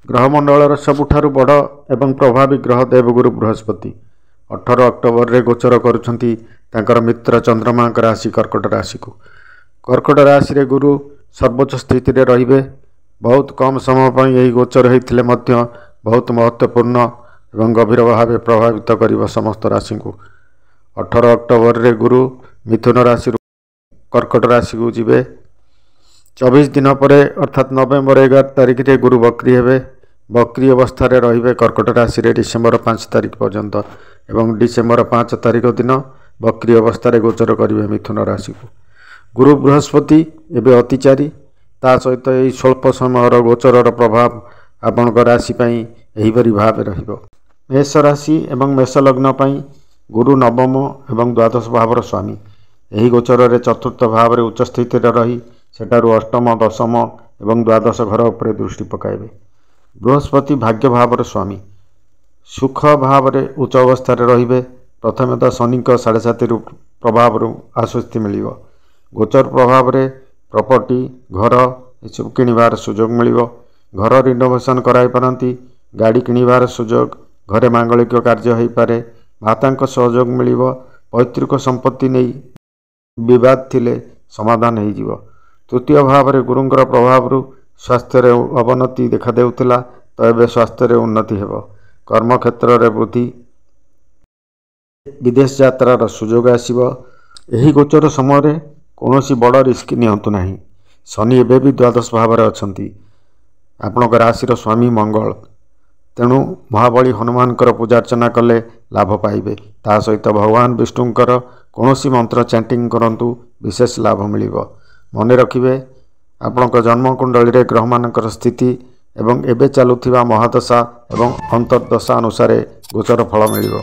ଗ୍ରହମଣ୍ଡଳର ସବୁଠାରୁ ବଡ଼ ଏବଂ ପ୍ରଭାବୀ ଗ୍ରହ ଦେବଗୁରୁ ବୃହସ୍ପତି 18 ଅକ୍ଟୋବରରେ ଗୋଚର କରୁଛନ୍ତି ତାଙ୍କର ମିତ୍ର ଚନ୍ଦ୍ରମାଙ୍କ ରାଶି କର୍କଟ ରାଶିକୁ। କର୍କଟ ରାଶିରେ ଗୁରୁ ସର୍ବୋଚ୍ଚ ସ୍ଥିତିରେ ରହିବେ। ବହୁତ କମ୍ ସମୟ ପାଇଁ ଏହି ଗୋଚର ହୋଇଥିଲେ ମଧ୍ୟ ବହୁତ ମହତ୍ତ୍ୱପୂର୍ଣ୍ଣ ଏବଂ ଗଭୀର ଭାବେ ପ୍ରଭାବିତ କରିବ ସମସ୍ତ ରାଶିଙ୍କୁ। 18 ଅକ୍ଟୋବରରେ ଗୁରୁ ମିଥୁନ ରାଶିରୁ କର୍କଟ ରାଶିକୁ ଯିବେ। 24 ଦିନ ପରେ ଅର୍ଥାତ୍ ନଭେମ୍ବର 11 ତାରିଖରେ ଗୁରୁ ବକ୍ରି ହେବେ। ବକ୍ରି ଅବସ୍ଥାରେ ରହିବେ କର୍କଟ ରାଶିରେ ଡିସେମ୍ବର 5 ତାରିଖ ପର୍ଯ୍ୟନ୍ତ ଏବଂ ଡିସେମ୍ବର 5 ତାରିଖ ଦିନ ବକ୍ରି ଅବସ୍ଥାରେ ଗୋଚର କରିବେ ମିଥୁନ ରାଶିକୁ। ଗୁରୁ ବୃହସ୍ପତି ଏବେ ଅତିଚାରୀ, ତା ସହିତ ଏହି ସ୍ୱଳ୍ପ ସମୟର ଗୋଚରର ପ୍ରଭାବ ଆପଣଙ୍କ ରାଶି ପାଇଁ ଏହିପରି ଭାବେ ରହିବ। ମେଷ ରାଶି ଏବଂ ମେଷ ଲଗ୍ନ ପାଇଁ ଗୁରୁ ନବମ ଏବଂ ଦ୍ୱାଦଶ ଭାବର ସ୍ୱାମୀ। ଏହି ଗୋଚରରେ ଚତୁର୍ଥ ଭାବରେ ଉଚ୍ଚ ସ୍ଥିତିରେ ରହି ସେଠାରୁ ଅଷ୍ଟମ, ଦଶମ ଏବଂ ଦ୍ୱାଦଶ ଘର ଉପରେ ଦୃଷ୍ଟି ପକାଇବେ। ବୃହସ୍ପତି ଭାଗ୍ୟ ଭାବର ସ୍ୱାମୀ, ସୁଖ ଭାବରେ ଉଚ୍ଚ ଅବସ୍ଥାରେ ରହିବେ। ପ୍ରଥମେ ତ ଶନିଙ୍କ ସାଢ଼େ ସାତିରୁ ପ୍ରଭାବରୁ ଆଶ୍ୱସ୍ତି ମିଳିବ। ଗୋଚର ପ୍ରଭାବରେ ପ୍ରପର୍ଟି, ଘର ଏସବୁ କିଣିବାର ସୁଯୋଗ ମିଳିବ। ଘର ରିନୋଭେସନ୍ କରାଇ ପାରନ୍ତି। ଗାଡ଼ି କିଣିବାର ସୁଯୋଗ, ଘରେ ମାଙ୍ଗଳିକ କାର୍ଯ୍ୟ ହୋଇପାରେ। ମାତାଙ୍କ ସହଯୋଗ ମିଳିବ। ପୈତୃକ ସମ୍ପତ୍ତି ନେଇ ବିବାଦ ଥିଲେ ସମାଧାନ ହୋଇଯିବ। ତୃତୀୟ ଭାବରେ ଗୁରୁଙ୍କର ପ୍ରଭାବରୁ ସ୍ୱାସ୍ଥ୍ୟରେ ଅବନତି ଦେଖାଦେଉଥିଲା ତ ଏବେ ସ୍ୱାସ୍ଥ୍ୟରେ ଉନ୍ନତି ହେବ। କର୍ମକ୍ଷେତ୍ରରେ ବୃଦ୍ଧି, ବିଦେଶ ଯାତ୍ରାର ସୁଯୋଗ ଆସିବ। ଏହି ଗୋଚର ସମୟରେ କୌଣସି ବଡ଼ ରିସ୍କ ନିଅନ୍ତୁ ନାହିଁ। ଶନି ଏବେ ବି ଦ୍ୱାଦଶ ଭାବରେ ଅଛନ୍ତି। ଆପଣଙ୍କ ରାଶିର ସ୍ୱାମୀ ମଙ୍ଗଳ, ତେଣୁ ମହାବଳୀ ହନୁମାନଙ୍କର ପୂଜାର୍ଚ୍ଚନା କଲେ ଲାଭ ପାଇବେ। ତା ସହିତ ଭଗବାନ ବିଷ୍ଣୁଙ୍କର କୌଣସି ମନ୍ତ୍ର ଚାଣ୍ଟିଂ କରନ୍ତୁ, ବିଶେଷ ଲାଭ ମିଳିବ। ମନେ ରଖିବେ, ଆପଣଙ୍କ ଜନ୍ମକୁଣ୍ଡଳୀରେ ଗ୍ରହମାନଙ୍କର ସ୍ଥିତି ଏବଂ ଏବେ ଚାଲୁଥିବା ମହାଦଶା ଏବଂ ଅନ୍ତର୍ଦଶା ଅନୁସାରେ ଗୋଚର ଫଳ ମିଳିବ।